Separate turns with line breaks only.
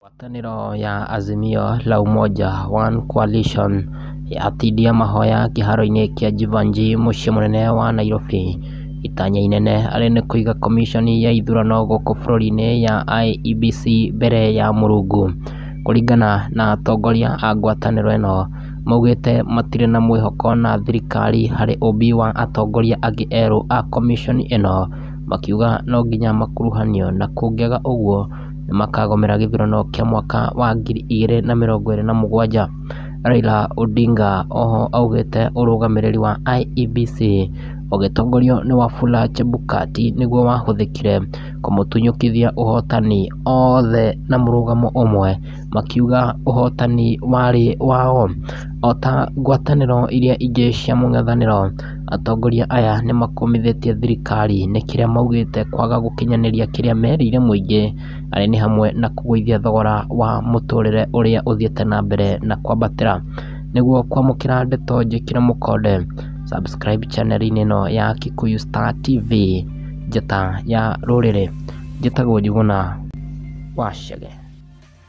Ngwatanĩro ya Azimio la Umoja One Coalition yatindia mahoya kĩharo-inĩ kĩa Jeevanjee mũciĩ mũnene wa Nairobi. Itanya inene arĩ nĩ kũiga komiconi ya ithurano gũkũ bũrũri-inĩ ya IEBC mbere ya Mũrungu. Kũringana na atongoria a ngwatanĩro ĩno, maugĩte matirĩ na mwĩhoko na thirikari harĩ ũmbi wa atongoria angĩ erũ a komiconi ĩno, makiuga no nginya makuruhanio na kũngĩaga ũguo nĩmakagomera gĩthurano kĩa mwaka wa 2027. Raila Odinga oho augĩte ũrũgamĩrĩri wa IEBC ũgĩtongorio nĩ Wafula Chebukati nĩguo wahũthĩkire kũmũtunyũkithia ũhotani othe na mũrũgamo ũmwe, makiuga ũhotani warĩ wao. Ota ngwatanĩro iria ingĩ cia mũng'ethanĩro, atongoria aya nĩmakũmithĩtie thirikari nĩ kĩrĩa maugĩte kwaga gũkinyanĩria kĩrĩa merĩire mũingĩ, arĩ nĩ hamwe na kũgũithia thogora wa mũtũrĩre ũrĩa ũthiĩte na mbere na kwambatĩra. Nĩguo kwamũkĩra ndeto njĩkĩre mũkonde, subscribe channel-inĩ ĩno ya Kikuyu Star TV, njata ya rũrĩrĩ. Njĩtagwo Njuguna wa Chege.